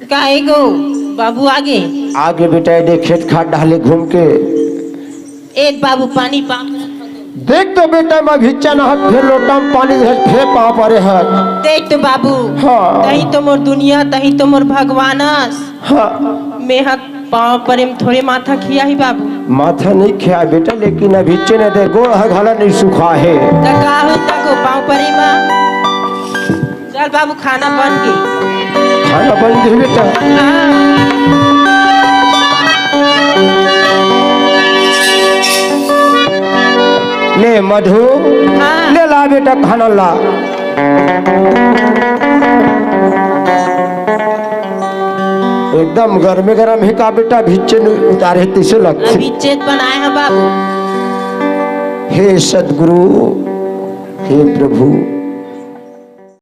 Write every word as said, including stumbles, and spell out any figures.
काहे गो बाबू आगे? आगे बेटा, एदे खेत खार डाहले घूम के। ए बाबू, पानी पा। देख तो बेटा, मैं भिच्चन हत, फेर लोटा म पानी धर, फेर पाँव परे हत। देख तो बाबू, हाँ। तहीं तो मोर दुनिया, तहीं तो मोर भगवानस। हाँ। मैं ह पाँव परे म थोरे माथा खिया ही बाबू। माथा नहीं खिया बेटा, लेकिन अभी चेने दे गोड़ ह घला नहीं सुखा हे। त का हो त गो पाँव परे मा? चल बाबू, खाना बन गे। खाना बन गे बेटा। हाँ। ले मधु, हाँ। ले ला बेटा खाना ला। एकदम गरमे गरम हे का बेटा, भिच्चे न उतारे हे तइसे लगथे। भिच्चे बनाए हे बाबू। हे सतगुरु, हे प्रभु,